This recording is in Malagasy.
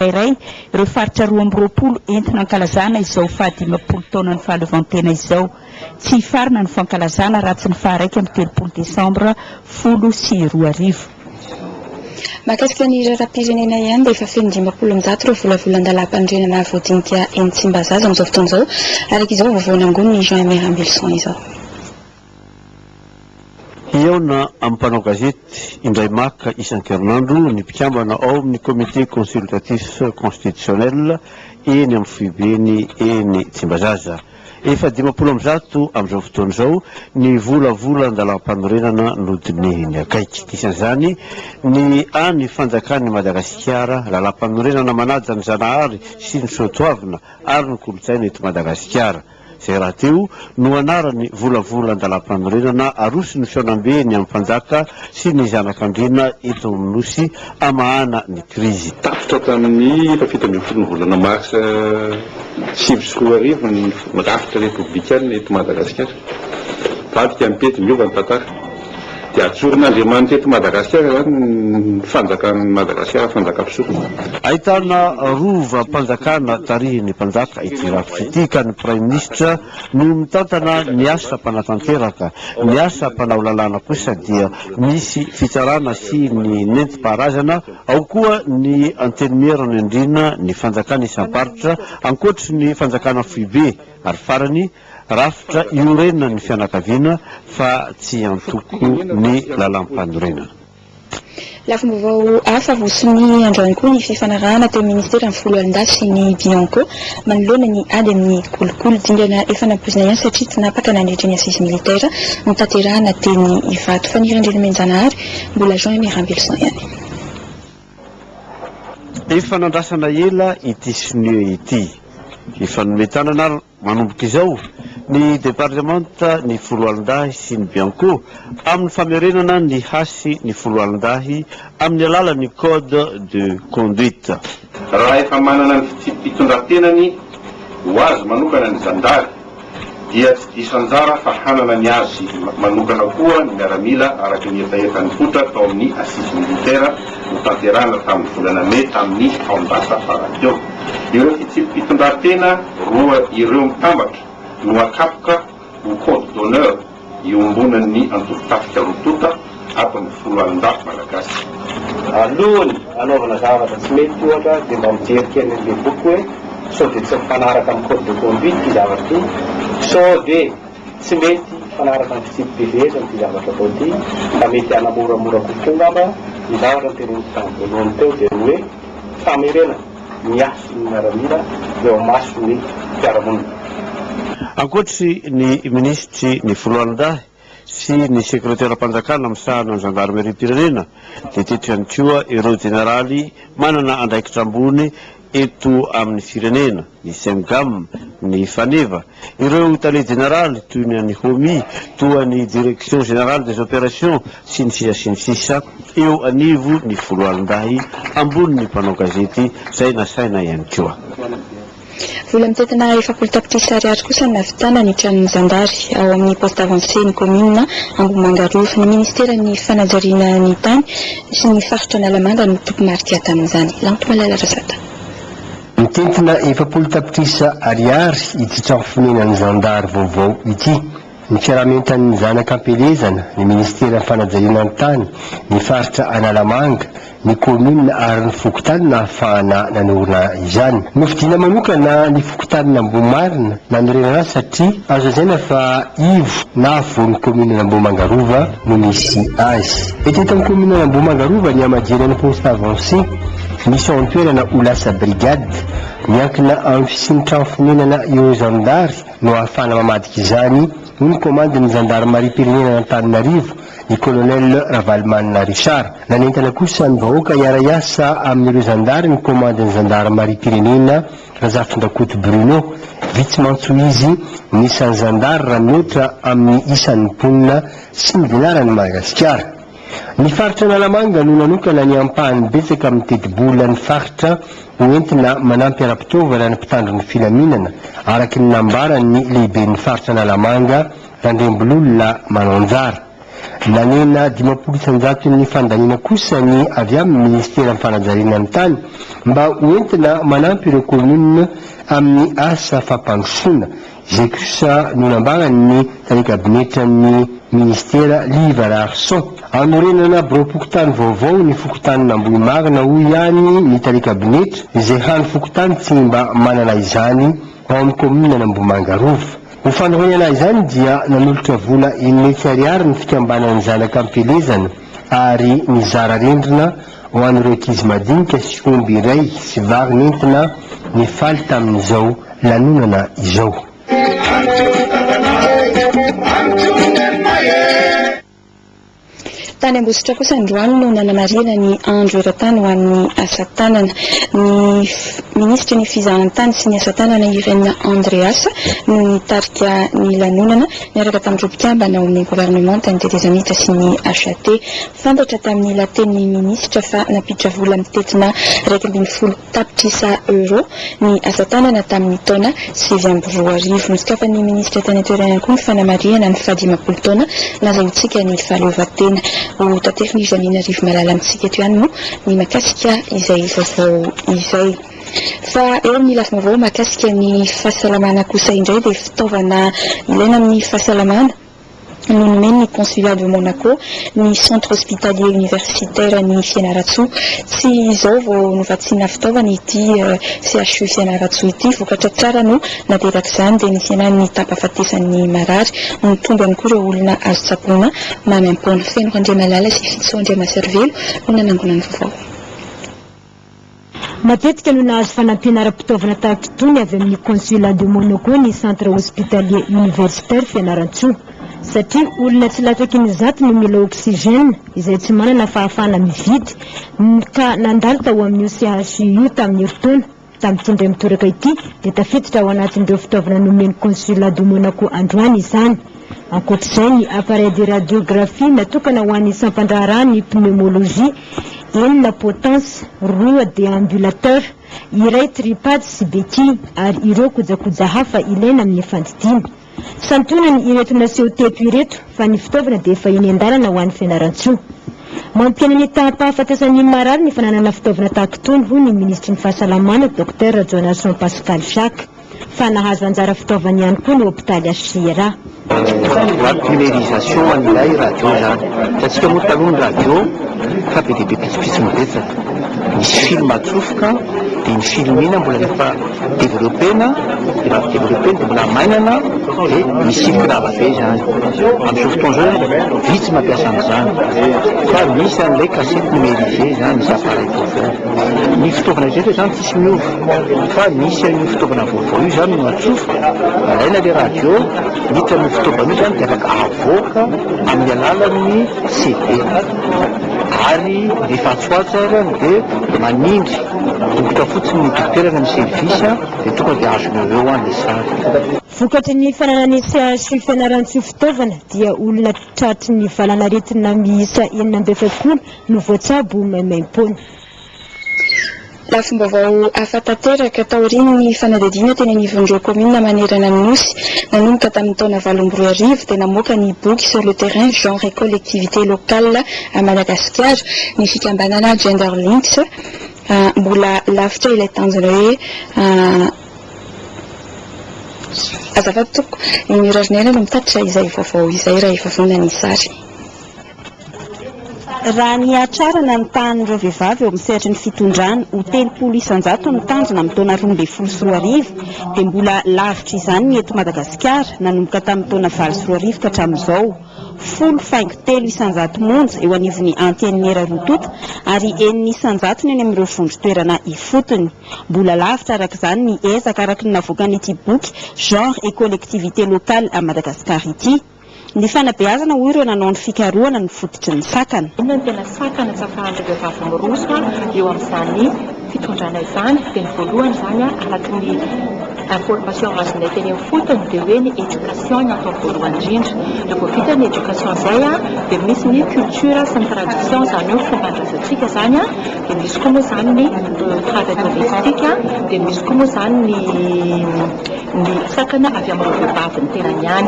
Iray ireo faritra 22 entina ankalazana izao faha-50 taonan'ny fahaleovantena izao. Tsy hifarana ny fankalazana raha tsy ny faha-31 desambra 2010. Mahakasika ny raharaham-pirenena ihany dia efa feno 150 ireo volavolan-dalàmpanorenana voadinika eny Tsimbazaza amin'izao fotoana izao, araka izao vaovao nangonin'i Jean Aimé Rambilson izao. Hihaona amin'ny mpanao gazety indray maka isan-kerinandro ny mpikambana ao amin'ny Comité Consultatif Constitutionnel eny amin'ny foibeny eny Tsimbazaza. Efa 150 amin'izao fotoana izao ny volavolan-dalàmpanorenana nodinihiny akaiky. Isan'izany ny an'ny fanjakan'i Madagasikara, lalàmpanorenana manaja ny Zanahary sy ny soatoavina ary ny kolontsaina eto Madagasikara. Izay rahateo no anaran'ny volavolan-dalàmpanorenana aroson'ny fihaonambe ny amin'ny mpanjaka sy ny zanak'andriana eto amin'ny Nosy hamahana ny krizy. Tapitra tamin'ny faha-17 ny volana marsa 2009 ny rafitra repoblikana eto Madagasikara. Mivadika ny pejy, miova ny tantara. Dia ajoron'Andriamanitra eto Madagasikara izany ny fanjakan'i Madagasikara, fanjakam-pisorona. Ahitana rovam-panjakana tarihin'ny mpanjaka ity rafitra ity ka ny praiminisitra no mitantana ny asa mpanatanteraka, ny asa mpanao lalàna kosa dia misy fitsarana sy ny nentim-paharazana, ao koa ny antenimiera nandriana ny fanjakana isam-paritra ankoatry ny fanjakana foibe ary farany Rafitra iorenan'ny fianakaviana fa tsy antoko ny lalàmpanorenana. Lafim-baovao hafa, voasonia androany koa ny fifanarahana teo amin'ny ministeran'ny Foloalindahy sy ny Bianco manoloana ny ady amin'ny kolikoly. Dingana efa nampoizina ihany satria tinapaka nandritra ny assise militaire notanterahana teny Ivato. Fanirian-dRenomenjanahary, Mbola Jean Aimé Rambeloson ihany. Efa nandrasana ela ity sonia ity. Hifanome tanana ary manomboka izao ny departemanta ny foloalindahy sy ny Bianco amin'ny famerenana ny hasy ny foloalindahy amin'ny alalan'ny code de conduite. Raha efa manana ny fitsipi-pitondran-tenany ho azy manokana ny zandary dia tsy diso anjara fa hanana ny azy manokana koa ny miaramila araka ny hetaheta nipoitra tao amin'ny Assises militaires notanterahina tamin'ny volana mey tamin'ny taon-dasa farany teo. Ireo fitsipi-pitondran-tena roa ireo mitambatra no akapoka ho code d'honneur iombonan'ny antoko-tafika roa tonta ato amin'ny Foloalindahy Malagasy. Alohan'ny hanaovana zavatra tsy mety ohatra dia mba mijery kely an'ilay boky hoe sao dia tsy mifanaraka amin'ny code de conduite ity zavatra ity, sao dia tsy mety mifanaraka amin'ny fitsipi-pifehezana ity zavatra atao ity fa mety hanamoramora kokoa angamba ny zavatra noteneniko tamin'ny voalohany teo dia ny hoe famerenana ny hasin'ny miaramila eo imason'ny mpiara-monina. Ankoatry ny minisitry ny foloalindahy sy ny sekreteram-panjakana misahana ny zandarimeriam-pirenena dia teto ihany koa ireo jeneraly manana andraikitra ambony eto amin'ny firenena, ny Cemgam, ny Faneva, ireo tale jeneraly toy ny an'ny HOMI, toa ny Direction Générale des Opérations sy ny sisa sy ny sisa eo anivo ny foloalindahy ambonin'ny mpanao gazety izay nasaina ihany koa. Vola mitentina 40 tapitrisa ariary kosa no nahavitana ny tranon'ny zandary ao amin'ny poste avancé ny kaominina Ambohimanga Rova. Ny ministeran'ny fanajariana ny tany sy ny faritra Analamanga no tompomarika tamin'izany. Lantomalala Razata. Mitentina 40 tapitrisa ariary ity trano fonenan'ny zandary vaovao ity. Ny fiaraha-mientan'ny zanaka am-pielezana, ny ministeran'ny fanajariana ny tany, ny faritra Analamanga, ny kaominina ary ny fokontany nahafahana nanorina izany. Nofidiana manokana ny fokontanin'Ambohimarina nanorenana azy satria azo lazaina fa ivo na afovoan'ny kaominin'Ambohimanga Rova no misy azy. Eto eto amin'ny kaominin'Ambohimanga Rova ny hamadihana ny poste avancé misy ao an-toerana ho lasa brigade. Miankina amin'ny fisian'ny trano fonenana ireo zandary no ahafahana mamadika izany, hoy ny komandin'ny zandarimariam-pirenena an'Antananarivo, ny colonel Ravalomanana Richard. Nanentana kosa ny vahoaka hiara-hiasa amin'ireo zandary ny komandin'ny zandarimariam-pirenena, Razafindrakoto Bruno. Vitsy mantsy hoy izy ny isan'ny zandary raha mihoatra amin'ny isan'ny mponina sy ny velaran'i Madagasikara. Ny faritra Analamanga no nanokana ny ampahany betsaka amin'ny tetibolan'ny faritra ho entina manampy ara-pitaovana ny mpitandro ny filaminana, araka ny nambaran'ny lehiben'ny faritra Analamanga, Randriambololona Mananjara. Nanena 50 isan-jaton'ny fandaniana kosa ny avy amin'ny minisiteran'ny fanajariana ny tany mba hoentina manampy ireo kaominina amin'ny asa fampandrosoana. Izay kosa no nambaran'ny tale kabinetran'ny minisitera Liva Raharison. Hanorenana biraom-pokontany vaovao ny fokontanin'Ambohimarina hoy ihany ny tale kabinetra izay hany fokontany tsy mba manana izany ao amin'ny kaomininan'Ambohimanga Rova. Ho fanorenana izany dia nanolotra vola enina hetsy ariary ny fikambanan'ny zanaka am-pielezana ary nizara rindrina ho an'ireo ankizy madinika sy omby iray sy vary nentina nifaly tamin'izao lanonana izao. Tany Ambositra kosa androany no nanamarihana ny andro eran-tany ho an'ny asa tanana. Ny minisitry ny fizahantany sy ny asa tanana Irène Andreas no nitarika ny lanonana niaraka tamin'ireo mpikambana ao amin'ny governemantan'ny tetezamita sy ny HAT. Fantatra tamin'ny lahatenin'ny minisitra fa nampiditra vola mitentina 11 tapitrisa euros ny asa tanana tamin'ny taona 2009. Nosokafan'ny minisitra tany an-toerana ihany koa ny fanamarihana ny fahadimampolo taona nazahoantsika ny fahaleovantena. Ho taterin'i Janine Rivomalala amintsika eto ihany moa ny mahakasika izay vaovao izay. Fa eo amin'ny lafim-baovao mahakasika ny fahasalamana kosa indray dia fitaovana ilaina amin'ny fahasalamana no nomen'ny Consulat de Monaco ny Centre Hospitalier Universitaire ny Fianarantsoa. Tsy izao vao novatsiana fitaovana ity CHU Fianarantsoa ity. Vokatra tsara no naterak'izany dia ny fihenan'ny taham-pahafatesan'ny marary. Nitombo ihany koa ireo olona azo tsaboina maimaimpoana. Feno Randriamalala sy Fitso Andriamasarivelo no nanangona ny vaovao. Matetika no nahazo fanampiana ara-pitaovana tahaka itony avy amin'ny Consulat de Monaco ny Centre Hospitalier Universitaire Fianarantsoa. Satria olona tsy latsaky ny 100 no mila oxygène izay tsy manana fahafahana mividy ka nandalo tao amin'io CHU io tamin'ny herintaona. Tamin'ity indray mitoraka ity dia tafiditra ao anatin'ireo fitaovana nomen'ny Consulat de Monaco androany izany. Ankoatr'izay ny appareil de radiographie natokana ho an'ny sampan-draharahan'ny pneumologie, enina potence, roa déambulateur, iray tripad sy béquille ary ireo kojakoja hafa ilaina amin'ny fandidiana. Santionany ireto naseho teto ireto fa ny fitaovana dia efa eny an-dalana ho any Fianarantsoa. Mampihena ny taham-pahafatesan'ny marary ny fananana fitaovana tahaka itony hoy ny minisitry ny fahasalamana Docteur Rajaonarison Pascal Jacques. Fa nahazo anjara fitaovana ihany koa ny hopitaly HCRA. Numérisation an'ilay radio izany. Hitantsika moa taloha ny radio fa be dia be pitsopitsony betsaka. Misy film atsofoka dia iny film iny mbola rehefa développena, dia rehefa développena dia mbola hamainana dia misy lava be izany. Amin'izao fotoana izao izany vitsy mampiasa an'izany fa misy an'ilay cassette numérisée izany, misy appareil vaovao. Ny fitaovana rehetra izany tsisy miova. Fa misy an'io fitaovana vaovao io izany no atsofoka, alaina ilay radio, miditra amin'io fitaovana io izany dia afaka avoaka amin'ny alalan'ny CD. Ary rehefa atsy ho atsy ary dia manindry bokotra fotsiny ny dokotera any amin'ny service dia tonga dia azony eo eo ilay sary. Vokatry ny fananan'ny CHU Fianarantsoa fitaovana dia olona tratry ny valanaretina miisa 46 no voatsabo maimaimpoana. Lafim-baovao hafa tanteraka taorian'ny fanadihadiana teny anivon'ireo kaominina manerana ny Nosy. Nanomboka tamin'ny taona 2008 dia namoaka ny boky Sur le terrain, genre et collectivité locale à Madagascar ny fikambanana Gender Links. Mbola lavitra ilay tanjona hoe Azafady tompoko, ny Mirariniaina no mitatitra izay vaovao izay raha efa vonona ny sary. Raha ny hatrarana ny tahan'ireo vehivavy eo amin'ny sehatry ny fitondrana ho 30% ny tanjona amin'ny taona 2012 dia mbola lavitra izany ny eto Madagasikara nanomboka tamin'ny taona 2008 ka hatramin'izao. 10,3% monja eo anivon'ny Antenimiera roa tonta ary 6% eny amin'ireo vondron-toerana ifotony. Mbola lavitra araka izany ny ezaka araka ny navoakan'ity boky Genre et collectivité locale à Madagascar ity. Ny fanabeazana hoy ireo nanao ny fikarohana no fototry ny sakana. Inona no tena sakana tsy ahafahan'ireo vehivavy miroso eo amin'izany fitondrana izany? Dia ny voalohany izany araka ny information azonay teny amin'ny fotony dia hoe ny éducation no atao voalohany indrindra. Raha vao vita ny éducation izay dia misy ny culture sy ny tradition izany hoe fomban-drazantsika izany dia misy koa moa izany ny travail domestique dia misy koa moa izany ny ny sakana avy amin'ireo vehivavy ny tenany ihany.